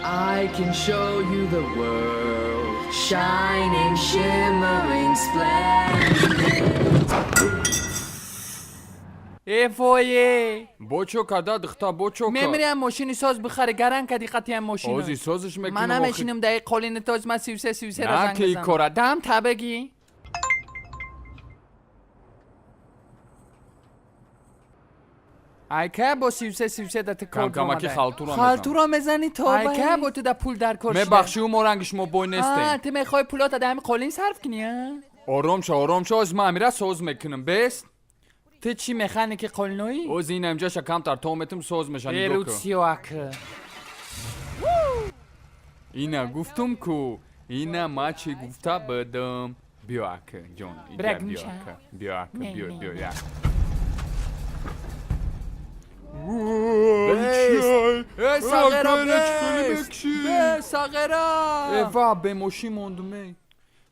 I can show you the world, shining, shimmering, splendid. Э вое! Бо чо када, духта, бо чо? Мемирям, мошини соз бихаре, гаран кади қатиям мошин. Ози созиш мекунам. Ман намешинам дар қолини тоз, ман 33 33 ра На занг ки мезанам. кора. Дам та бигӣ. Айка бо 33 33 да ту кор Камкамаки омадай. халтура мезанам. Халтура мезанӣ то айка бо ту да пул дар кор шуда. Мебахшӣ, мо ранги шумо бой нестем. Ту мехоҳӣ пулота дар ҳамин қолин сарф кунӣ, а? Ором шо, ором шо, оз ман амира соз мекунам, бест. Ту чӣ, механики қолиноӣ? Оз ин инҷаша камтар то метум, соз меша, нигоҳ кун. Эруциоак. Ина гуфтум ку, ина ма чӣ гуфта будам. Биё, ака ҷон, иҷа. Брак Биё. меша. Ака, биё, ака. Не, Биё. не. Биё, як. Бест. Э, сағира, бест. Бе, сағира. Э, ва, бемошин мондум, э.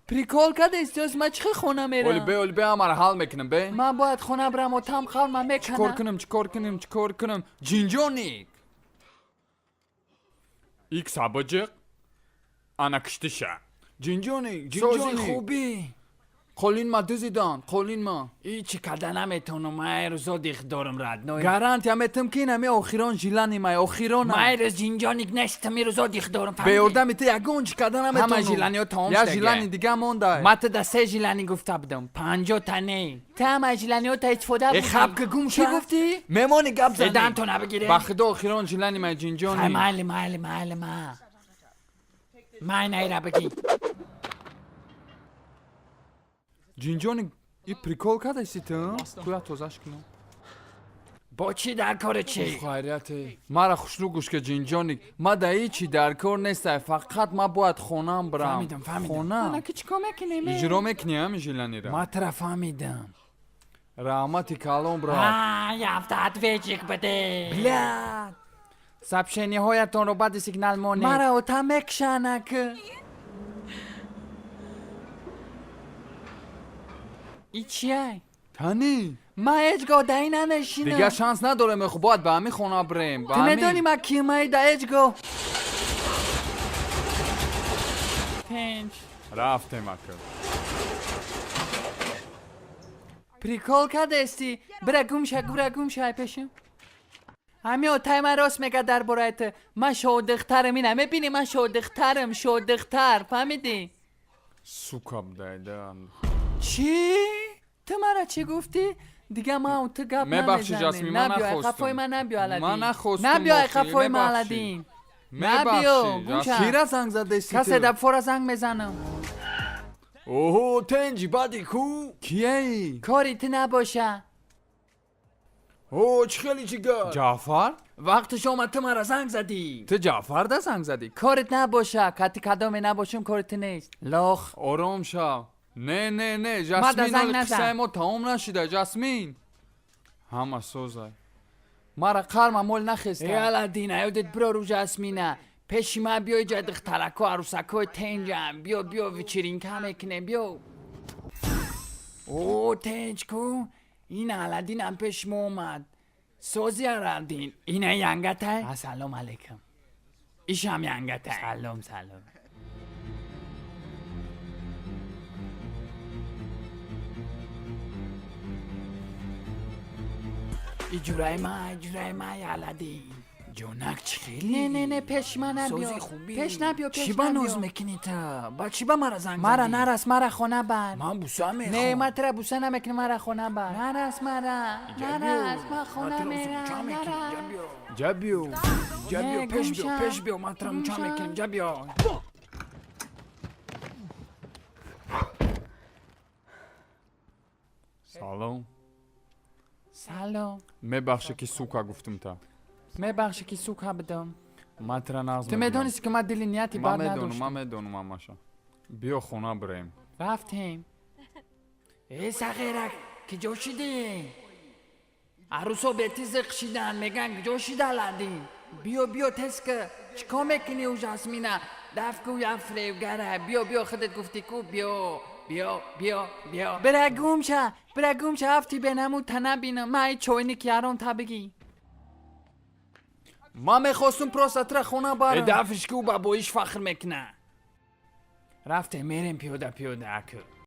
Прикол кадест, ёз ман чӣ хона Оли мерам? бе, оли бе, ҳамаро ҳал мекунам, бе. Ман бояд хона бирам, отам қалма Чикор мекана. кунам, чикор кунам, чикор кунам? Ҷинҷоник икс абаҷиқ ана киштиша. Ҷинҷоник. Сози Ҷинҷоник. хубӣ. Қолин ма дузидан, қолин ма. Ичи када наметонам, ман рӯзо диқ дорам, родной. Гарантия метам, ки ин ҳами охирон жилани май, охирона. Ман рӯз ҷинҷоник нестам, и рӯзо диқ дорам. Беёрдами ту ягон чӣ карда наметонам. Ҳама жиланиҳо тамом Я шудага. жилани дига монда. Ма ту да се жилани гуфта будам, 50 та не. Ту ҳама жиланиҳо та истифода Э, хаб ки, гум Чӣ ша. гуфтӣ? Мемони гап зани. Эдан то набигире. Ба худо, охирон жилани май, ҷинҷони. Ай, майли, майли, майли, ма май найра бигӣ. Ҷинҷони, и прикол кадаси ту? Куя тозаш кунам. Бо чӣ дар кори чӣ? Хайрияте, мара хушрӯ гӯш ки, ҷинҷоник, ма да ҳичи дар кор нестай, фақат ма бояд хонаам бирам. Фаҳмидам, фаҳмидам. Хона. Ана ки чӣ кор мекунем? Иҷро мекунӣ ҳами жиланира? Ма тура фаҳмидам. Раҳмати калон, брат. Ай, автоответчик баде. Блядь. Сообщениҳоятонро баъди сигнал монед. Мара ота мекшанак. И чиай? Тани. Ман ҳеҷ гоҳ дар ин нанешинам. Дигар шанс надорем, хуб, бояд ба ҳамин хона бирем, ба Ту ҳамин. медонӣ ман кимаи да ҳеҷ гоҳ. Тенч. Рафтем, ака. Прикол кадести? Бира гум ша, бира гум ша ай пешим. Ҳами отай ман рост мега дар бораи ту. Ман шодиқтарам, ина мебинӣ, ман шодиқтарам, шодиқтар, фаҳмидӣ? Сука будайда. Чӣ? Ту мара чӣ гуфтӣ? Дига ман ту гап Мебахши, намезанем. Ҷасмин, ман Набиё, ай нахостум. қафои ман набиё, Аладдин. Ман нахостум, Набиё, ай охи, қафои ман, мебахши. Аладдин. Набиё, Мебахши. гум ша. Кира занг задеси? Касе да фора занг мезанам. Оҳо, тенҷи, баъди ку кияи? Кори ту набоша. О, чӣ хеле ҷигар, Ҷаъфар. Вақтиш омад, ту мара занг задӣ. Ту Ҷаъфар да занг задӣ? Корит набоша, кати кадоме набошум, кори ту нест. Лох. Ором шав, не, не, не. Ма да Жасмин. занг Оли назан. қиссаи мо тамом нашида, Жасмин, ҳама созай, мара қарма мол Э, нахеста. Аладдин, аёдет биро рӯ Жасмина. Пеши ман биё, иҷа духтарако, арӯсакои тенҷам. Биё, биё, вечеринка мекунем, биё. О, тенҷ ку? Ин Аладдинам пеши мо омад. Сози, Аладдин. Ина янгатай? Ассалому алайкум. Ишам янгатай. Салом, салом. Иҷураи ман, иҷураи ман, Аладдин. Ҷонак, чӣ хеле? Не, не, не, пеш ман набиё. Сози хубӣ. Пеш набиё, пеш Чӣ ба ноз набиё. мекунӣ ту? Ба чӣ ба мара занг Мара задӣ? нарас, мара хона бар. Ман буса мехоҳам. Не, ман тура буса намекунам, мара хона бар. Нарас мара, нарас, ман хона мерам, нарас. Ҷа биё, ҷа биё, Не, пеш гум биё, ша. пеш биё, ман тура Гум муча ша. мекунем, ҷа биё. Салом. Салом. Мебахше, ки сука гуфтум та. Мебахши, ки сука будам. Ман тура нағз Ту медонисти, ки ман дили нияти Ман бад медонам, ман надоштам. медонам ҳамаша. Биё, хона бирем. Рафтем. Э, сағирак, киҷо шидӣ? Арӯсо бети зиқ шидан, меган киҷо шида Аладдин? Биё, биё, тез ка. Чӣ кор мекунӣ ӯ Жасмина? Даф ку, як фиребгара. Биё, биё, худат гуфтӣ ку, биё. Биё, биё, биё. Бира гум ша, бира гум ша, афти бенамуд та набинам. Ман ай чойник яром та бигӣ. Ман мехостум просто тра хона барам. Дафиш ки ӯ ба боиш фахр мекуна. Рафте, мерем пиёда пиёда, аку.